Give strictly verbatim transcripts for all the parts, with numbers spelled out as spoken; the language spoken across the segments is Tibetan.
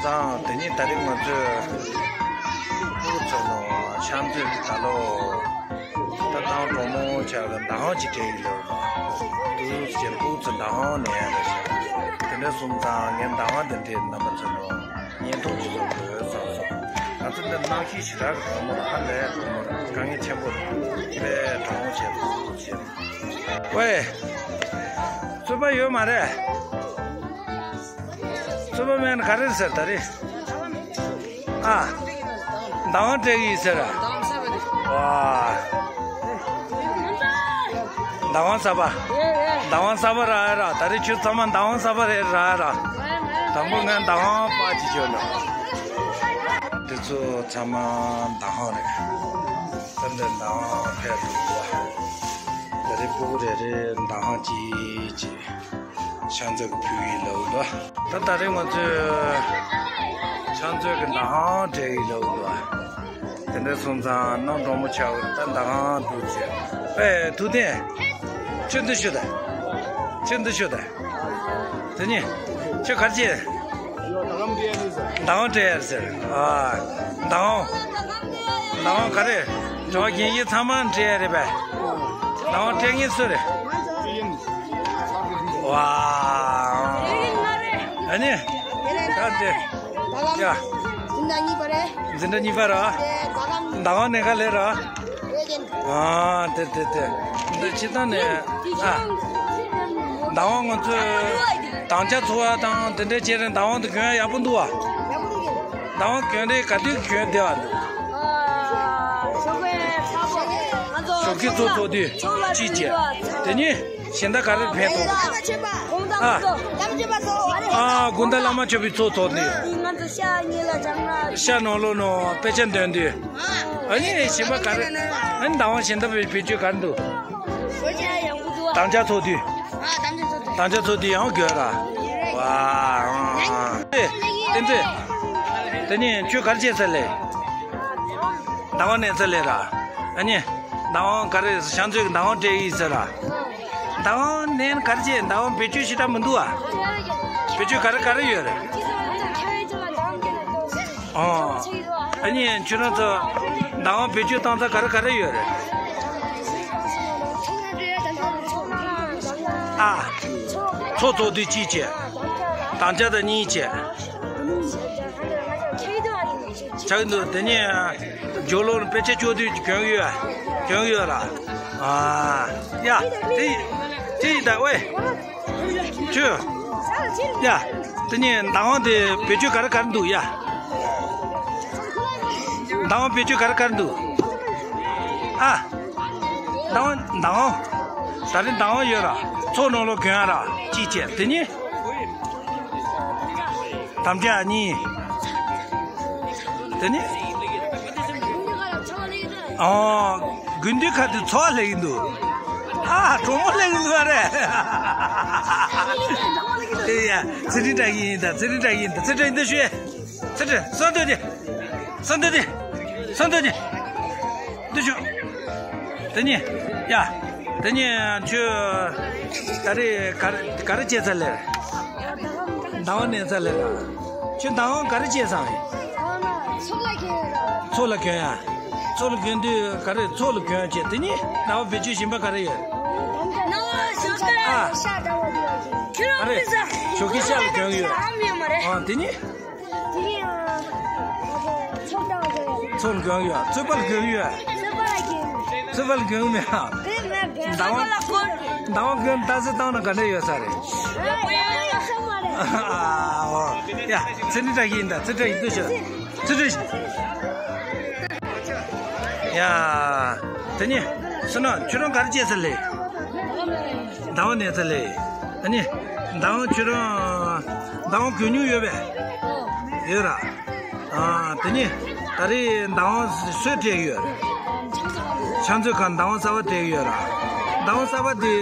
ཙང་དེ་ཉིད་ད་རིང་ང་ཚོས་ཕྲུ་གུ་ཚོ་ནང་ཕྱག་མཛོད་ཀྱི་ད་ལོ་ད་ཐང་གྲོགས་མོ་ཆགས་ཀྱི་མདའ་དབང་ཅིག་སྤྲད་ཡིན་ལབ་ལ། དུས་ཚོད་ཕྲུ་གུ་ཚོ་མདའ་དབང་ནས་ཡང་རེད་ཤག་དེ་འདྲ་སོང་ཙང་ངས་མདའ་དབང་དེ་འདྲའི་རྣམ་པ་ཚོ་ནང་བརྙན་ཐུང་ཅིག་བཟོ་དགོས་བསམ་སོང་། ང་ཚོ་འདི་གནང་གཞི་ཞེ་དྲག་གི་གྲོགས་མོ་ལ་ཧ་ལས་གྲོགས་མོ་དཀའ་ངལ་ཆེན་པོ་རེད། དཔེ་གྲོགས་མོ་བྱས་ཐུབ་ཐུབ་བྱས། ཝེ། རྩོད་པ་ཡོད་མ་རེད། རྩོད་པ་མེད་ན་ག་རེ་ཟེར་ད་རེས། ཨ། མདའ་དབང་སྤྲད་ཀྱི་ཡིན་ཟེར། ཝ། མདའ་དབང་གསར་པ། མདའ་དབང་གསར་པ་རག་ཡ་ར། ད་རེས་ཁྱོད་ཚང་མ་མདའ་དབང་གསར་པ་རེད་རག་ཡ་ར། དང་པོ་ངས་མདའ་དབང་པ་ཅིག་ཞོན་ལ། འདི་ཚོ་ཚང་མ་མདའ་དབང་རེད། ད་འདི་མདའ་དབང་ཕེབས་འདུག་ལ། ད་རེས་སྤུ་གུ་རེ་རེ་མདའ་དབང་གཅིག་གཅིག་ཕྱག་མཛོད་ཀྱི་ཕུལ་ཡིན་ལབ་འདུག་ད་ད་རེས་ང་ཚོས་ཕྱག་མཛོད་ཀྱི་མདའ་དབང་སྤྲད་ཡིན་ལབ་འདུག་དེ་འདྲ་སོང་ཙང་ནང་གྲོགས་མོ་ཆགས་ད་མདའ་དབང་འདུག་ཟེར། ཨེ་ཐུབ་བསྟན། ཁྱོད་འདི་ཞུ་ད། ཁྱོད་འདི་ཞུ་ད། དེ་ནི། ཁྱོད་ག་རེ་བྱེད། མདའ་དབང་སྤྲད་ཡ་ཟེར། ཨ། མདའ་དབང་། མདའ་དབང་ག་རེ། འགྲོ་བ་རྒན་ཡིན་ཚང་མ་སྤྲད་ཡ་རེད་པས། མདའ་དབང་སྤྲད་མཁན་སུ་རེད། ཝ། ཨ་ནི། ད་དེ། ཡ། འཛིན་གྲྭ་གཉིས་པ་རེད། མདའ་དབང་ནས་ག་ལེ་ར། ཨ་དེ་དེ་དེ། འདི་ཕྱི་ཐང་ནས། ཨ། མདའ་དབང་ང་ཚོས་དམ་བཅའ་ཚོགས་པ་དང་དེ་འདྲའི་ཆེད་དུ་མདའ་དབང་དུ་གྱོན་ཡག་པོ་འདུག་བ། མདའ་དབང་གྱོན་དེ་ག་དུས་གྱོན་བདེ་བ་འདུག་ཞོགས་ཀའི་ཚོགས་ཚོགས་དུས་གཅིག་བྱས། དེ་ནི་གཞན་དག་ག་རེར་ཕན་ཐོགས། ཨ། ཨ་དགོང་དག་བླ་མ་མཆོད་པའི་ཚོགས་ཚོགས་དུས། ཤ་ནང་ལོགས་ནང་དཔེ་ཆ་འདོན་དུས། ཨ་ནི་གཞན་པ་ག་རེ། ཨ་ནི་མདའ་དབང་གཞན་དག་བེད་སྤྱོད་ག་རེ་འདུག་དམ་བཅའ་ཚོགས་དུས། དམ་བཅའ་ཚོགས་དུས་ཡང་དགོས་ར། ཝ། ཨེ། བསྟན་འཛིན། དེ་ནི་ཁྱོད་ག་རེ་བྱས་ཚར་ལེ། མདའ་དབང་ནས་ཚར་ལེ་ར། ཨ་ནི། མདའ་དབང་ག་རེ་ཕྱག་མཛོད་ཀྱི་མདའ་དབང་སྤྲད་ཡིན་ཟེར་ར། མདའ་དབང་ནས་ག་རེ་བྱས། མདའ་དབང་བེད་སྤྱོད་ཞེ་དྲག་མི་འདུག་ཨ། བེད་སྤྱོད་ག་རེ་ག་རེ་ཡོད་རེད། ཨོ། ཨ་ནི་ཁྱོད་རང་ཚོ་མདའ་དབང་བེད་སྤྱོད་བཏང་ས་ག་རེ་ག་རེ་ཡོད་རེད། ཨ། ཚོགས་ཚོགས་དུས་གཅིག་བྱས། དམ་བཅའ་དང་གཉིས་བྱས། ཆགས་འདུག་དེ་ནས་སྦྱོར་ཀློག་དཔེ་ཆ་ལྕོགས་དུས་གྱོན་ཡོད། གྱོན་ཡོད་ལ། ཨ། ཡ། དེ་དེ་ཡིན་ད་ཝེ། ཁྱོད། ཡ། དེ་ནས་མདའ་དབང་དེ་བེད་སྤྱོད་ག་རེ་ག་རེ་འདུག་ཡ། མདའ་དབང་བེད་སྤྱོད་ག་རེ་ག་རེ་འདུག་ཨ། མདའ་དབང་མདའ་དབང་། ད་རིང་མདའ་དབང་ཡོད་ར། ཚོགས་ནང་ལོགས་གྱོན་ཡ་ར། གཅིག་བྱས་དེ་ནི། དམ་བཅའ་གཉིས། དེ་ནི། ཨོ། དགུན་དུས་ཁ་དུས་ཚོ་བ་སླེབས་ཀྱི་འདུག་ཨ། གྲོགས་མོ་སླེབས་ཀྱི་འདུག་ཨ་རེད། ཨེ་ཡ། ཚེ་རིང་བཀྲ་ཤིས་ཡིན་ད། ཚེ་རིང་བཀྲ་ཤིས་ཡིན་ད། ཚེ་བཀྲ་ཤིས་འདི་ཞུ་ཡ། ཚེ་བཀྲ་སོན་དོན་ཏེ། སོན་དོན་ཏེ། སོན་དོན་ཏེ། འདི་ཞུ། དེ་ནི། ཡ། དེ་ནི་ཁྱོད་ད་རེས་ག་རེ་ག་རེ་བྱས་ཚར་ལེ། མདའ་དབང་ནས་ཚར་ལེ་ར། ཁྱོད་མདའ་དབང་ག་རེ་བྱས་སོང་། ཚོགས་ལ་གྱོན་ཡ། ཚོགས་ལ་གྱོན་དུས་ག་རེ། ཚོགས་ལ་གྱོན་བྱས་དེ་ནི་མདའ་དབང་བེད་སྤྱོད་གཞན་པ་ག་རེ་ཡོད། ཨ། ཞོགས་ཀའི་ཤ་ལ་གྱོན་ཡོད། ཨ། དེ་ནི། དེ་ཡང་ཚོགས་འདྲ་བ་ཚོགས་ལ་གྱོན་ཡོད། རྩོད་པ་ལ་གྱོན་ཡོད། རྩོད་པ་ལ་གྱོན་མེད་ཨ། མདའ་དབང་མདའ་དབང་གྱོན་ལྟ་ཚེ་བཏང་ན་ག་འདྲ་ཡོད་ས་རེད། ཨ་ཨོ། ཡ། ཚེ་རིང་བཀྲ་ཤིས་ཡིན་ད། ཚེ་བཀྲ་ཤིས་འདི་ཤོད། ཚེ་བཀྲ་ཤིས། ཡ། དེ་ནི་བསོད་ནམས་ཁྱོད་རང་ག་རེ་བྱས་ས་ལེ། མདའ་དབང་ནས་ཚར་ལེ། ཨ་ནི། མདའ་དབང་ཁྱོད་རང་། མདའ་དབང་གྱོན་མྱོང་ཡོད་པས། ཡོད་ར། ཨ། དེ་ནི། ད་རེས་མདའ་དབང་སུས་སྤྲད་ཡོད། ཕྱག་མཛོད་ཁང་མདའ་དབང་གསར་པ་སྤྲད་ཡོད་ར། མདའ་དབང་གསར་པ་དེ།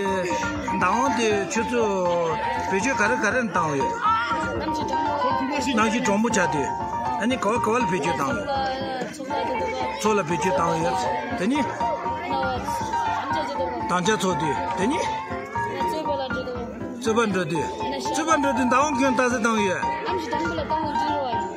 མདའ་དབང་དེ་ཁྱོད་ཚོ་བེད་སྤྱོད་ག་རེ་ག་རེ་བཏང་ཡོད། གནམ་གཤིས་གྲང་མོ་ཆགས་དུས། ཨ་ནི་ག་བ་ག་བ་ལ་བེད་སྤྱོད་བཏང་ཡོད། ཚོགས་ལ་བེད་སྤྱོད་བཏང་ཡོད། དེ་ནི། དམ་བཅའ་ཚོགས་དུས། དེ་ནི། རྩོད་པ་འགྲོ་དུས། རྩོད་པ་འགྲོ་དུས་མདའ་དབང་གྱོན་ལྟ་ཚེ་བཏང་ཡོད། གནམ་གཤིས་གྲང་མོ་ལ་བཏང་ཡོད་དུས་རེད་བ།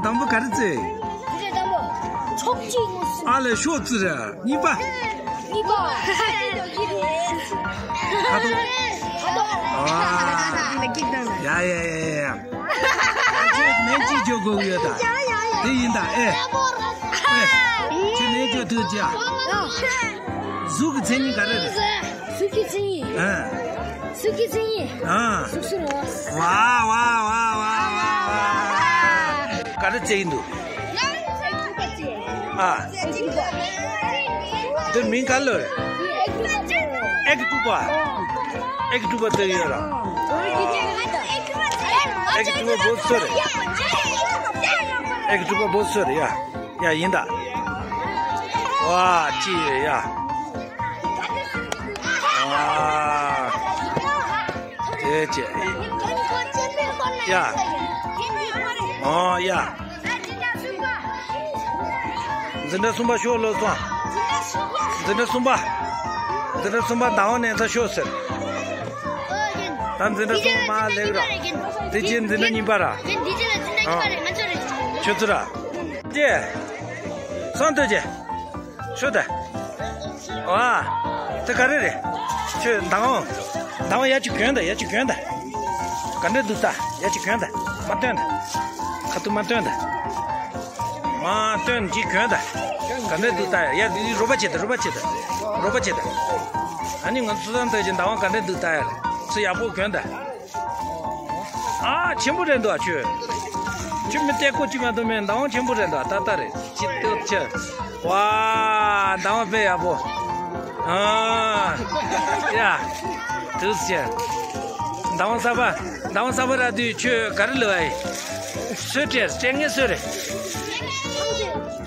ལམ་དང་པོ་ག་རེ་བཙལ། དེ་རེད་དང་པོ། ཕྱོགས་གཅིག་མོ་སུ། ཨ་ལས་ཤོག་ཙི་རེད། གཉིས་པ། གཉིས་པ། ཁ་དོག་ཁ་དོག་ཨ། ཡ་ཡ་ཡ་ཡ། ཁྱོད་ནས་ཅི་བརྗོད་དགོས་ཡོད་ད། དེ་ཡིན་ད་ཨེ། ཨེ། ཁྱོད་ནས་བརྗོད་ཐུབ་ཀྱི། གཟུགས་ཀྱི་མཚན་ཉིད་ག་རེ་རེད། གཟུགས་ཀྱི་མཚན་ཉིད། ཨ། གཟུགས་ཀྱི་མཚན་ཉིད། ཨ། གཟུགས་སུ་རུང་བ། ཝ་ཝ་ཝ་ཝ་ཝ་ཝ། ག་རེ་བཙལ་གྱི་འདུག་ཨ། འདི་མིང་ག་ལོ། ཨེག་དྲུག་པ། ཨེག་དྲུག་པ་དེ་ཡོད་ར། ཨེག་དྲུག་པ་བོད་སོ་རེད། ཨེག་དྲུག་པ་བོད་སོ་རེད་ཡ། ཡ་ཡིན་ད། ཝ་ཅི་ཡོད་ཡ། ཝ། དེ་ཅི། ཡ། ཨོ་ཡ། འཛིན་གྲྭ་གསུམ་པ་ཤོག་ལོ་སོང་། འཛིན་གྲྭ་གསུམ་པ། འཛིན་གྲྭ་གསུམ་པ་བདག་དབང་གནས་ཚང་ཤོག་ཟེར། ད་འཛིན་གྲྭ་གསུམ་པ་མར་སླེབས་ར། དེ་རྗེས་འཛིན་གྲྭ་གཉིས་པ་ར། ཁྱོད་ཚོ་ར། ཏེ། སང་ལྟོས་ཀྱི། ཤོད་དེ། ཨ། དེ་ག་རེ་རེད། ཁྱོད་མདང་དབང་། མདང་དབང་ཡ་གཅིག་གྱོན་དང་ཡ་གཅིག་གྱོན་དང་། ག་འདྲ་འདུག་ལྟ་ཡ་གཅིག་གྱོན་དང་། མར་སྟོན་དང་། ཁ་ཐུག་མར་སྟོན་དང་། མར་སྟོན་གཅིག་གྱོན་དང་། ག་འདྲ་འདུག་ལྟ་ཡ། ཡ་འདི་རོགས་པ་བྱེད་དང་རོགས་པ་བྱེད་དང་། རོགས་པ་བྱེད་དང་། ཨ་ནི་ང་ཚོ་སང་ལྟོས་ཀྱི་མདང་དབང་ག་འདྲ་འདུག་ལྟ་ཡ། ཚུར་ཡག་པོ་གྱོན་དང་། ཨ། ཆེན་པོ་རེད་འདུག་ཨ། ཁྱོད། ཁྱོད་མི་ལྟད་ཀོ་གཅིག་མ་གཏོགས་མེད། མདང་དབང་ཆེན་པོ་རེད་འདུག་ཨ། ཏག་ཏག་རེད། ཅི་ལྟོས་ཆེ། ཝ། མདང་དབང་དཔེ་ཡག་པོ། ཨ། ཡ། ཐུགས་རྗེ་ཆེ། མདང་དབང་གསར་པ། མདང་དབང་གསར་པ་རག་དུས་ཁྱོད་ག་རེ་ལབ་ཨ་ཡིན། གསོལ་སྤྲད་སྤྲད་ངེས་གསོལ་རེད།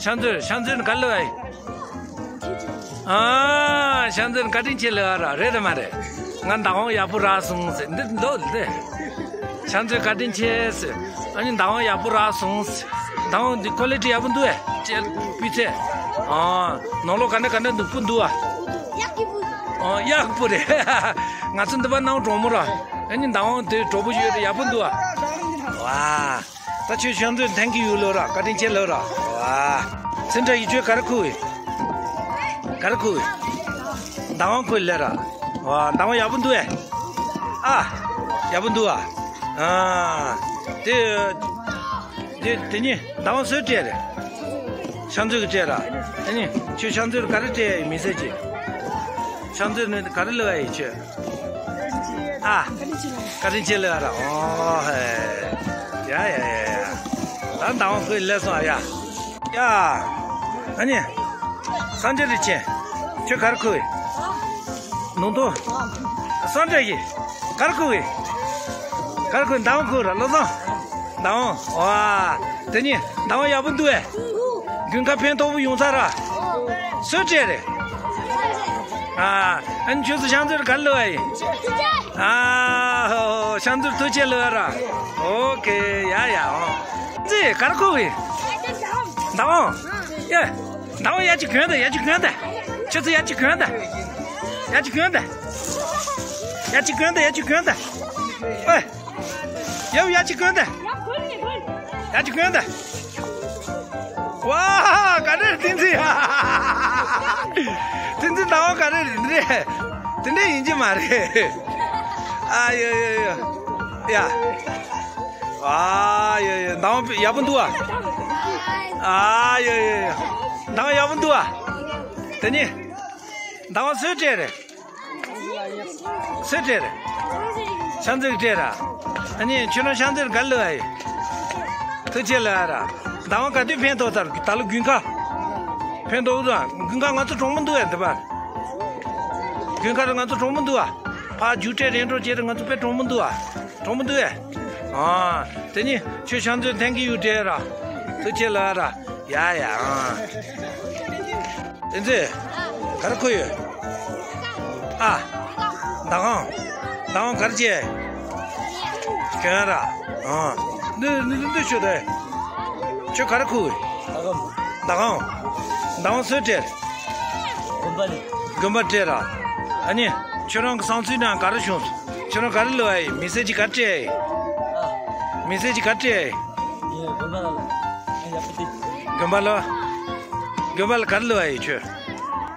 ཤང་ཚོས་ཤང་ཚོས་ག་རེ་ལབ་ཨ་ཡིན། ཨ། ཤང་ཚོས་བཀའ་དྲིན་ཆེ་ལབ་ར། རེད་དམ་མ་རེད། ང་མདང་དབང་ཡག་པོ་རག་སོང་ཟེར་འདི་འདུག་ལེ། ཤང་ཚོས་བཀའ་དྲིན་ཆེ་ཟེར། ཨ་ནི་མདང་དབང་ཡག་པོ་རག་སོང་ཟེར། མདང་དབང་འདི་ཀོ་ལི་ཊི་ཡག་པོ་འདུག་ཨེ། ཅེ་སྤུས་ཚད། ཨ། ནང་ལོགས་ག་འདྲ་ག་འདྲ་འདུག་སྤུ་འདུག་ཨ། ཨ། ཡག་པོ་རེད། ང་ཚོ་འདི་པ་ནང་གྲོགས་མོ་ར། ཨ་ནི་མདང་དབང་དེ་གྲོགས་པོ་ཡོད་རེད། ཡག་པོ་འདུག་ཨ། ཝ། ད་ཁྱོད་ཤང་ཚོས་ཐེང་ཀི་ཡུ་ལོ་ར། བཀའ་དྲིན་ཆེ་ལོ་ར། ཝ། ཚེ་འཕྲིན་ཡིས་ཁྱོད་ག་རེ་ཁུར་ཡོད། ག་རེ་ཁུར་ཡོད། མདང་དབང་ཁུར་ལེ་ར། ཝ། མདང་དབང་ཡག་པོ་འདུག་ཨེ། ཨ། ཡག་པོ་འདུག་ཨ། ཨ། དེ། དེ་དེ་ནི་མདང་དབང་སུས་སྤྲད་རེད། ཤང་ཚོས་ཀྱིས་སྤྲད་ར། དེ་ནི། ཁྱོད་ཤང་ཚུལ་ག་རེ་སྤྲད་ཡ་ཡིན་མི་ཟེར་གྱི། ཤང་ཚུལ་ནི་ག་རེ་ལབ་ཡ་ཡིན་ཁྱོད། ཨ། བཀའ་དྲིན་ཆེ་ལབ་ཡ་ར། ཨོ་ཧེ། ཡ་ཡ་ཡ་ཡ། ད་མདང་དབང་ཁོས་སླེབས་སོང་ཨ་ཡ། ཡ། ཨ་ནི། སངས་རྒྱས་རིན་ཆེན། ཁྱོད་ག་རེ་ཁུར་ཡོད། ནང་དུ། སངས་རྒྱས་ཀྱིས། ག་རེ་ཁུར་ཡོད། ག་རེ་ཁུར་མདང་དབང་ཁུར་ར་བློ་བཟང་། མདང་དབང་། ཨ། དེ་ནི་མདང་དབང་ཡག་པོ་འདུག་ཨེ། དགུན་ཁ་ཕན་ཐོགས་པོ་ཡོང་ས་ར། སུས་སྤྲད་རེད། ཨ། ཨ་ནི་ཁྱོད་ཚོ་ཤང་ཚུལ་ག་རེ་ལབ་ཡ་ཡིན། ཨ། ཧོ་ཧོ། ཤང་ཚུལ་ཐུགས་རྗེ་ལབ་ཡ་ར། ཨོ་ཁེ། ཡ་ཡ། ཨོ། ཙི་ག་རེ་ཁུར་ཡོད། མདང་དབང་། ཡ། མདང་དབང་ཡ་གཅིག་གྱོན་དང་ཡ་གཅིག་གྱོན་དང་། ཁྱོད་ཚོ་ཡ་གཅིག་གྱོན་དང་། ཡ་གཅིག་གྱོན་དང་། ཡ་གཅིག་གྱོན་དང་། ཡ་གཅིག་གྱོན་དང་། ཨོ། ཡ་ཡ་གཅིག་གྱོན་དང་། ཡ་གཅིག་གྱོན་དང་། ཝ། ག་རེ་རེད་དེ་འདྲ། དེ་འདྲ་མདང་དབང་ག་རེ་རེད་དེ་འདྲ། དེ་འདྲ་ཡིན་གྱི་མ་རེད། ཨ་ཡོ་ཡོ་ཡོ། ཡ། ཨ་ཡོ་ཡོ། མདང་དབང་ཡག་པོ་འདུག་ཨ། ཨ་ཡོ་ཡོ་ཡོ། མདང་དབང་ཡག་པོ་འདུག་ཨ། དེ་ནི། མདང་དབང་སུས་སྤྲད་རེད། སུས་སྤྲད་རེད། ཤང་ཚུལ་སྤྲད་ར། ཨ་ནི་ཁྱོད་རང་ཤང་ཚུལ་ག་རེ་ལབ་ཡ་ཡིན། ཐུགས་རྗེ་ལབ་ཡ་ར། མདང་དབང་ག་དུས་ཕན་ཐོགས་ཚར། ད་ལོ་དགུན་ཁ། ཕན་ཐོགས་དང་། དགུན་ཁ་ང་ཚོ་གྲོང་མོ་འདུག་ཨེ་འདི་པར། དགུན་ཁ་ར་ང་ཚོ་གྲོང་མོ་འདུག་ཨ། ཕར་རྒྱུགས་སྤྲད་རེ་འགྲོ་བྱས་ར་ང་ཚོ་དཔེ་གྲོང་མོ་འདུག་ཨ། གྲོང་མོ་འདུག་ཨེ། ཨ། དེ་ནི་ཁྱོད་ཤང་ཚུལ་འཐེན་གྱི་ཡོད་དྲན་ར། ཐུགས་རྗེ་ལབ་ཡ་ར། ཡ་ཡ། ཨ། དེ་ཚོས་ག་རེ་ཁུར་ཡོད། ཨ། མདང་དབང་། མདང་དབང་ག་རེ་བྱས། གྱོན་ར། ཨ། འདི་འདི་འདི་ཤོད་དེ། ཁྱོད་ག་རེ་ཁུར། མདང་དབང་། མདང་དབང་སུས་སྤྲད། དགོན་པ་ནས། དགོན་པ་སྤྲད་ར། ཨ་ནི་ཁྱོད་རང་གི་བསམ་ཚུལ་ནང་ག་རེ་བྱུང་། ཁྱོད་རང་ག་རེ་ལབ་ཡ་ཡིན། མི་སེར་གྱིས་ག་རེ་སྤྲད་ཡ་ཡིན། མི་སེར་གྱིས་ག་རེ་སྤྲད་ཡ་ཡིན། ཡེ། དགོན་པ་ལ་ཡག་པོ་དེ། དགོན་པ་ལ། དགོན་པ་ལ་ག་རེ་ལབ་ཡ་ཡིན་ཁྱོད།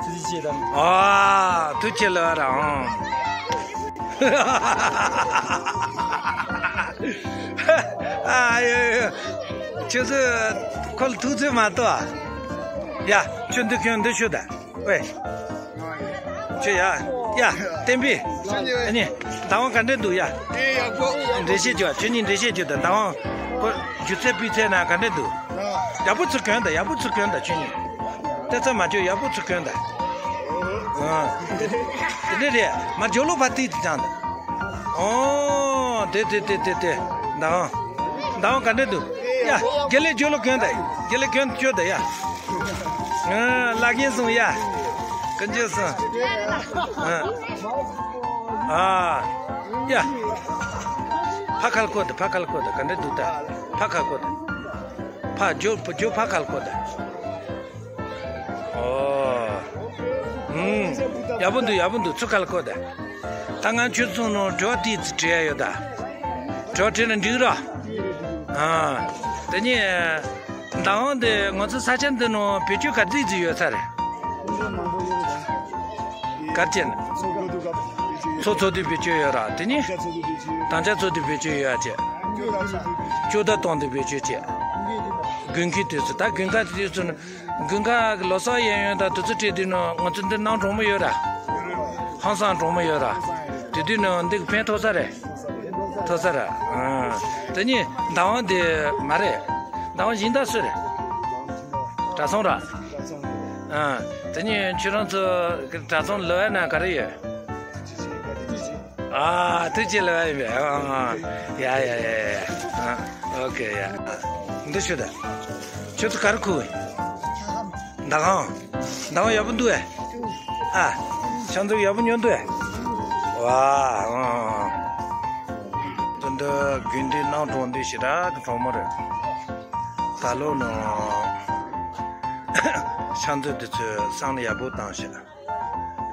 ཐུགས་རྗེ་ཆེ་དང་། ཨ། ཐུགས་རྗེ་ལབ་ཡ་ར། ཨང་། ཨ་ཡོ་ཡོ། ཁྱོད་ཚོས་ཁོ་ལ་ཐུགས་ཚོད་མ་གཏོགས་ཨ། ཡ། ཁྱོད་འདི་ཁྱོད་འདི་ཤོད་དང་། ཝེ། ཁྱོད་ཡ། ཡ། བསྟན་པའི། ཨ་ནི། མདང་དབང་ག་འདྲ་འདུག་ཡ། འགྲེལ་བཤད་རྒྱོབ། ཁྱོད་གཉིས་འགྲེལ་བཤད་རྒྱོབ་དང་། མདང་དབང་། ཁོ་སྒྱུ་རྩལ་སྤུས་ཚད་ནང་ག་འདྲ་འདུག་ཡག་པོ་ཚུར་གྱོན་དང་། ཡག་པོ་ཚུར་གྱོན་དང་། ཁྱོད་གཉིས། ཏེ་ཚ་མ་ཁྱོད་ཡག་པོ་ཚུར་གྱོན་དང་། ཨ། དེ་འདྲ་རེད། མ་ཇོ་ལོ་ཕ་ཏི་དེ་ཅང་དང་། ཨོ། དེ་དེ་དེ་དེ་དེ། མདང་། མདང་དབང་ག་འདྲ་འདུག་ཡ། དགེ་ལེགས་ཇོ་ལོ་གྱོན་དང་། དགེ་ལེགས་གྱོན་ཁྱོད་དང་ཡ། ཨ། ལག་གཉིས་སོང་ཡ། ཀུན་སྤྱོད་སོང་། ཨ། ཨ། ཡ། ཕ་ཁ་ལ་བསྐོར་དང་། ཕ་ཁ་ལ་བསྐོར་དང་། ག་འདྲ་འདུག་ད། ཕ་ཁ་བསྐོར་དང་། ཕ་ཇོ་ཇོ་ཕ་ཁ་ལ་བསྐོར་དང་། ཨོ། ཨུམ། ཡག་པོ་འདུག་ཡག་པོ་འདུག་ཚུར་ཁ་ལ་བསྐོར་དང་། ད་ང་ཁྱོད་ཚོ་ནང་དྲི་བ་ཏོག་ཙམ་དྲི་ཡ་ཡོད་ད། དྲི་བ་དྲིས་ན་འགྲིག་ར། ཨ། དེ་ནས། མདང་དབང་འདི་ང་ཚོ་ས་ཆ་འདི་ནང་བེད་སྤྱོད་ག་ཚོད་ཙམ་ཡོད་ས་རེད། ག་རེ་བྱས་ན། ཚོགས་འཚོགས་དུས་བེད་སྤྱོད་ཡོད་ར། དེ་ནས་དམ་བཅའ་འཚོགས་དུས་བེད་སྤྱོད་ཡོད་ཨ་ཅེ། སྐྱོ་བརྡ་གཏོང་དུས་བེད་སྤྱོད་བྱས། དགུན་ཁའི་དུས་ཚོད། ད་དགུན་ཁ་དུས་ཚོད་ནི། དགུན་ཁ་གི་ལོ་གསར་གཡས་གཡོན་དང་དུས་ཚོད་སྤྲད་དུས་ནི་ང་ཚོ་འདི་ནང་གྲོང་མོ་ཡོད་ར། ཧང་སང་གྲོང་མོ་ཡོད་ར། དེ་དུས་ནི་འདི་གི་ཕན་ཐོགས་ས་རེད། ཐོགས་ས་ར། ཨ། དེ་ནས་མདང་དབང་དེ་མ་རེད། མདང་དབང་སྦྱིན་བདག་སུ་རེད། གྲྭ་ཚང་ར། ཨ། དེ་ནས་ཁྱོད་རང་ཚོ་གྲྭ་ཚང་ལོ་ཡ་ན་ག་རེ་ཡོད། ཨ། ཐུགས་རྗེ་ལབ་ཡ་ཡིན་པས། ཨ། ཡ་ཡ་ཡ་ཡ། ཨ། ཨོ་ཁེ་ཡ། འདི་ཤོད་དང་། ཁྱོད་ཚོ་ག་རེ་ཁུར། མདང་དབང་། མདང་དབང་ཡག་པོ་འདུག་ཨེ། ཨ། ཤང་ཚུལ་ཡག་པོ་ཉོས་འདུག་ཨེ། ཝ། ཨང་། དོན་དུ་དགུན་དུས་ནང་གྲོང་དུས་ཞེ་དྲག་གི་གྲོང་མོ་རེད། ད་ལོ་ནང་ཤང་ཚུལ་དེ་ཚོས་བསམ་བློ་ཡག་པོ་བཏང་ཤག་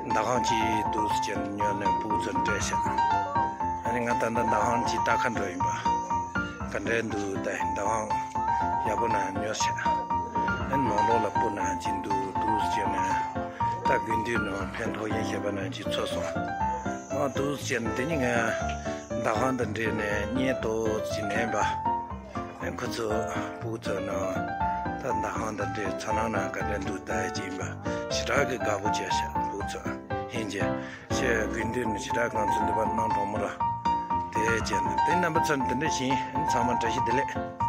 མདང་དབང་ཅིག་འདུག་སེ་བྱས་ནས་ཉོས་ནས་ཕྲུ་གུ་ཚོར་སྤྲད་ཤག་ཨ་ནི་ང་ད་ལྟ་མདང་དབང་ཅིག་ལྟ་ག་འགྲོ་ཡིན་པ། ག་འདྲས་འདུག་ད་མདང་དབང་ཡག་པོ་ནང་ཉོས་ཤག་ཨ་ནི་ནང་ལོགས་ལ་སྤུ་ནང་ཅིག་འདུག་འདུག་སེ་བྱས་ནས་ད་དགུན་དུས་ནང་ཕན་ཐོགས་ཡིན་ཞེས་པ་ནང་ཅིག་ཚོར་སོང་། ཨ་འདུག་སེ་བྱས་ནས་དེ་ནི་ང་མདང་དབང་དང་འབྲེལ་ནས་བརྙན་ཏོག་ཙམ་ལེན་པ། ཁོ་ཚོ་ཕྲུ་གུ་ཚོ་ནང་ ད་ད་ཧང་ད་འདྲེ་ཚ་ནང་ན་ག་འདྲེ་འདུག་ད་ཡ་ཅིག་ཡིན་པ་ཞེ་དྲག་གི་དགའ་པོ་བྱས་ཤག་ལུག་ཚོ་ཧིན་ཅེ་ཤེ་དགུན་དུས་ནི་ཞེ་དྲག་གང་ཚོད་འདུག་པ་གནང་གྲོང་མོ་ར་དེ་བྱས་ནས་དེ་རྣམ་པ་ཚོར་འདི་འདྲ་བཞིན་ཚང་མ་བཀྲ་ཤིས་བདེ་ལེགས།